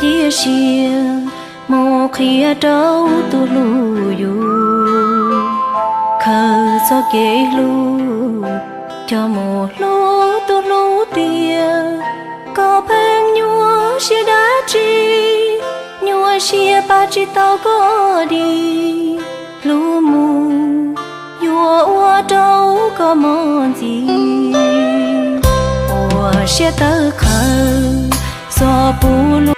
Cia siab mus qhia rau tus hlub yus, khaws txoj kev hlub coj mus hlub tus hlub tiag. Koj pheej nyuaj siab dab tsi, nyuaj siab pab tsis tau koj dim. Hlub mus yuav ua rau koj mob ntxis, ua siab tawv qhawv txog puv luag.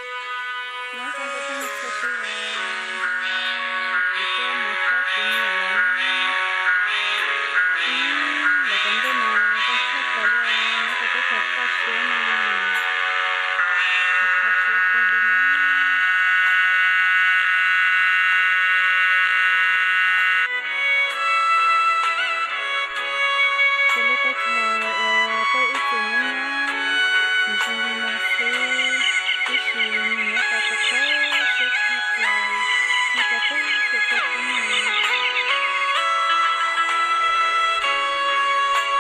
Ces lub teb chaws uas peb ib txwm nyob nyob nws zoo li no xwb, tiam sis nws nyob tau qhov siab tshaj plaws nyob rau peb txhua teb chaws no.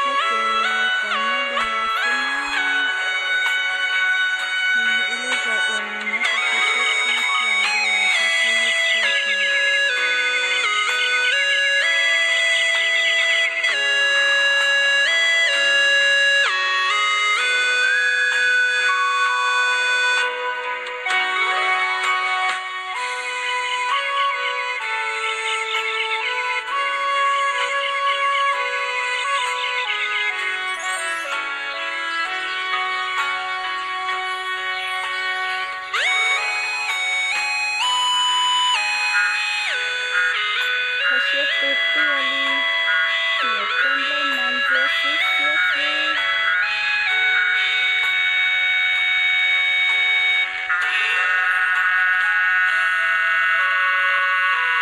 Thiab ces cov nyob li no xwb na, nws yog ib lub zos uas nyob tau qhov siab tshaj plaws li os cov phooj ywg txhua tus. Kho siab tiag tiag li, niam tej nplej mas ntxhiab xwb xiab xwb.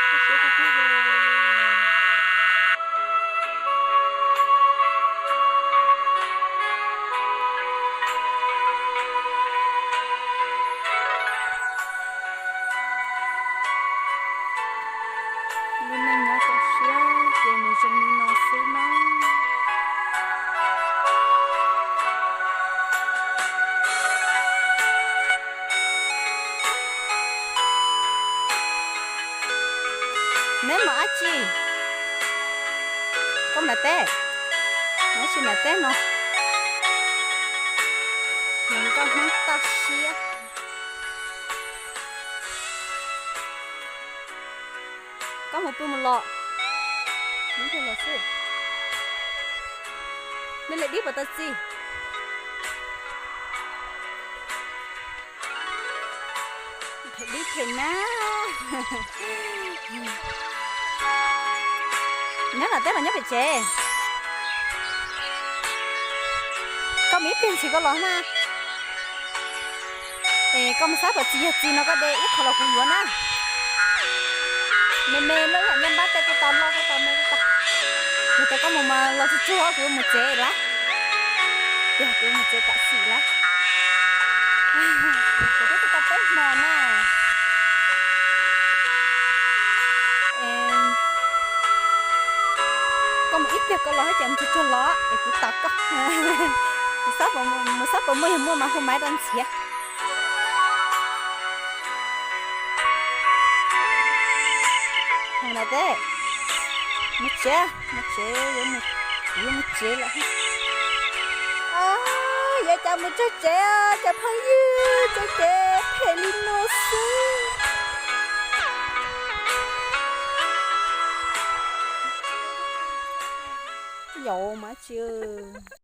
Kho siab tiag tiag li. Lub neej nyob txoj siab ces nws zoo li no xwb na. Neb mus dab tsi? Koj mus nram teb? Mus dab tsi nram teb no? Hluas nkauj Hmoob toj siab. Koj mus pw mus los? Mus pw los xwb. Nej li dib puas tau txi? Dib them na. Nyob nram teb los nyob pem tsev? Koj mus ib pliag ntshis koj los na. Es koj mus saib puas txi, yog txi no koj de ib qho los kuv yuav na. Me me loj yam ncej npab tej kuj tau, loj kuj tau, me kuj tau. Yog tias koj mus mas los tsuag tsuag kuv yuav mus tsev lawm. Yog kuv yuav mus tsev tam sim lawm. Kuv twb tau peb hmo na. Koj mus ib pliag koj los thiab ces mus tsuag tsuag los es kuv tos koj. Mus xab puas muaj, yog muaj mas hu maiv rau ntxhiav. Mus nram teb, mus tsev, mus tsev, yuav mus tsev lawm. Yuav cas mus txog tsev, cov phooj ywg, txog tsev phem li no xwb. Yaum mas tsis